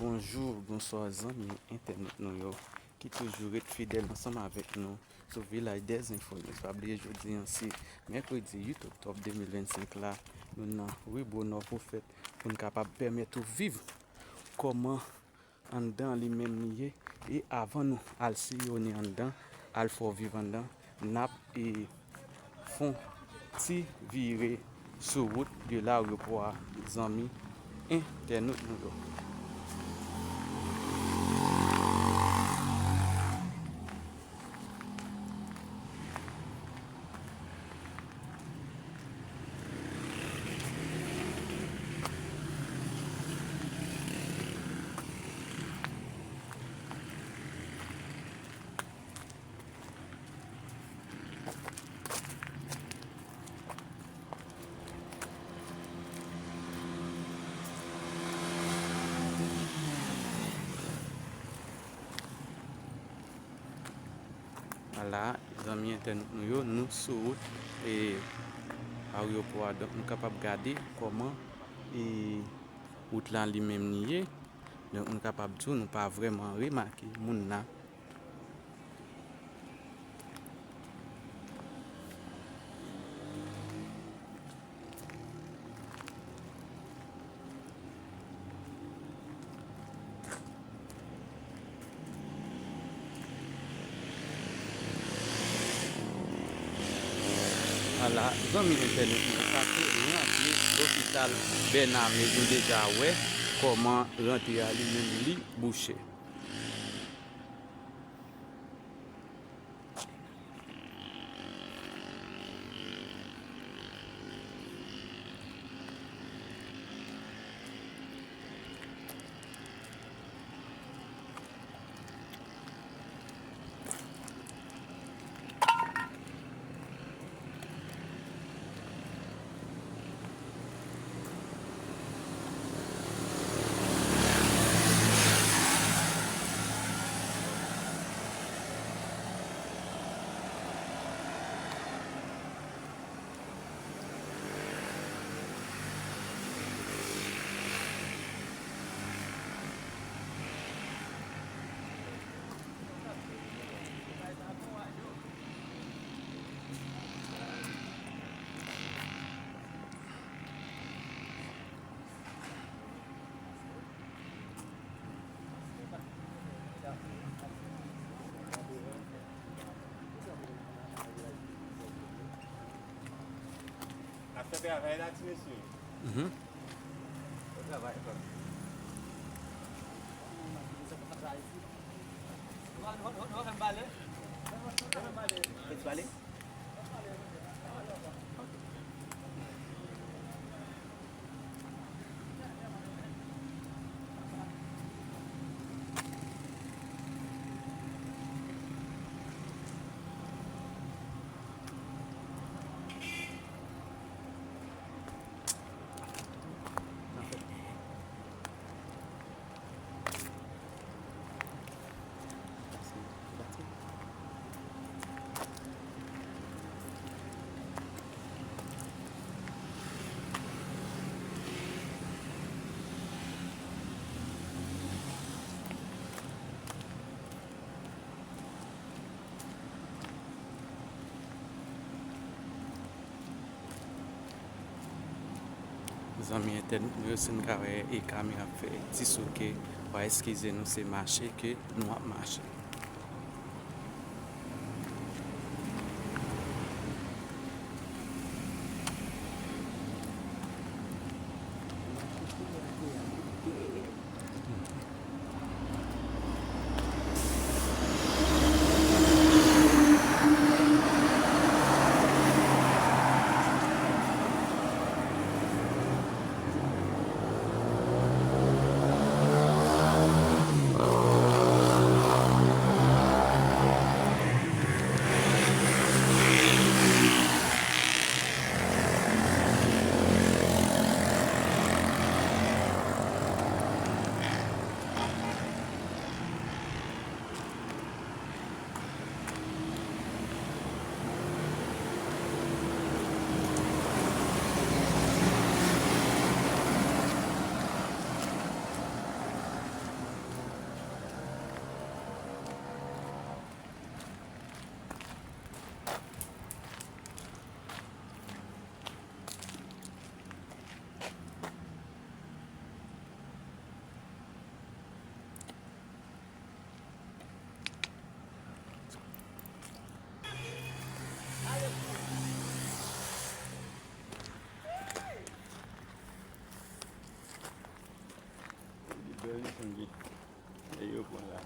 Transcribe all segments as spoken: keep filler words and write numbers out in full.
Bonjou, bonswa zanmi entènèt nou yo ki toujou ret fidèl ansanm avèk nou sou Vilaj dè Enfo News. Pa bliye jodi an se mèkredi uit oktòb de mil vennsenk la, nou nan ri Bonò Pwofèt pou n kapab pèmèt ou viv kòman anndan li menm li ye. E avan nou al siyone anndan, al fè w viv anndan, n ap e, fè yon ti vire sou wout de larepò a, zanmi entènot nou yo. Ala, zanmi entènot nou yo, nou sou wout e arepò a. Donk, nou kapab gade kòman e wout la li menm li ye. Donk, nou kapab di w, nou pa vrèman remake moun la. Ala, zanmi entènot nou, sa se rantre lopital Bèname. Nou deja wè kòman rantre a li menm li bouche. N ap fè travay la, ti mesye. Mhm. Bon travay, frè m. Fè ti pale. Zanmi entènot nou yo, si n ka wè e kamera ap fè ti souke, w a eskize nou, se mache ke nou ap mache. Bèl li sonje. E yo pran la.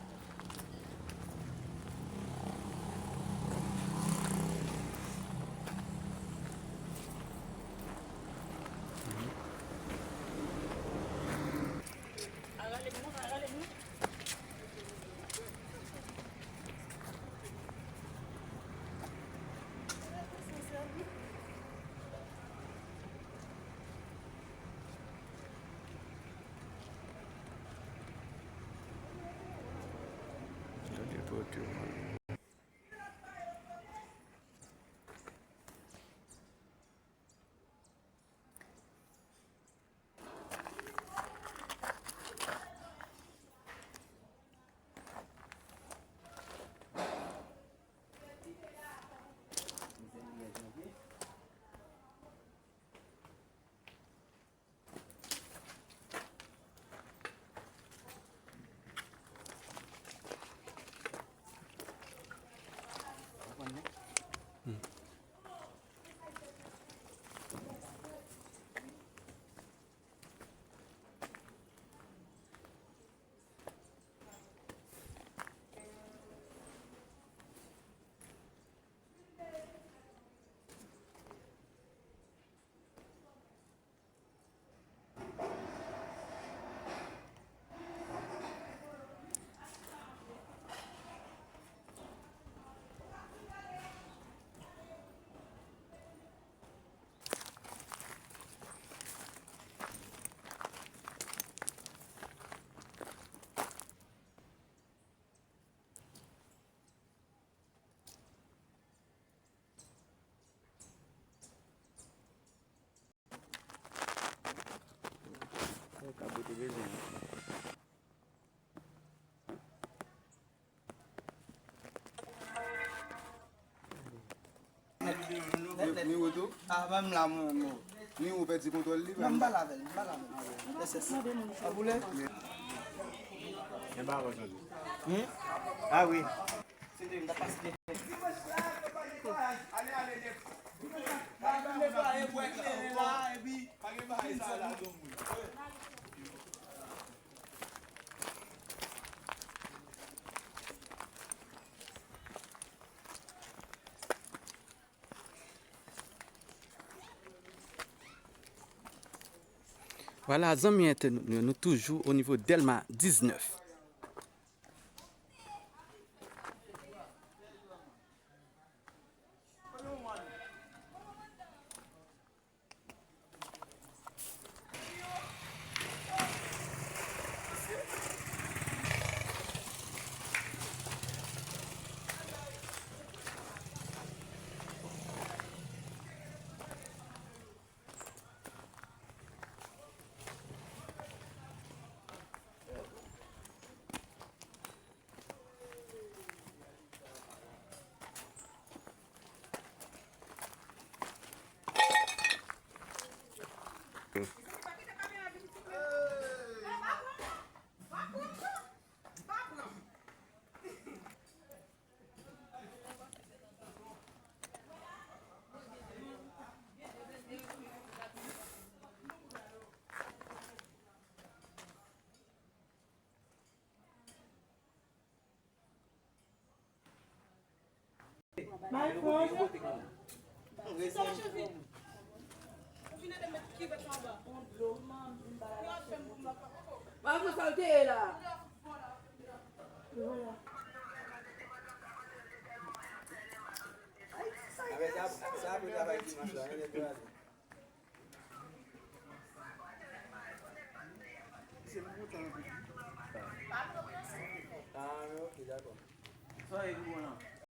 Sa yo ka bote bezwen. Ni woto? Ah, pa m la, mwen, non. Ni ou pèdi kontwòl li, non, m pa la avè l, m pa la avè l. Yes, yes. Pa boule? Men pa wè sa. Hmm? Ah wi. Vwala, zanmi entènot nou yo, nou toujou o nivo Dèlma diznèf. Ah, ok, dakò. Sa e pou bon nan?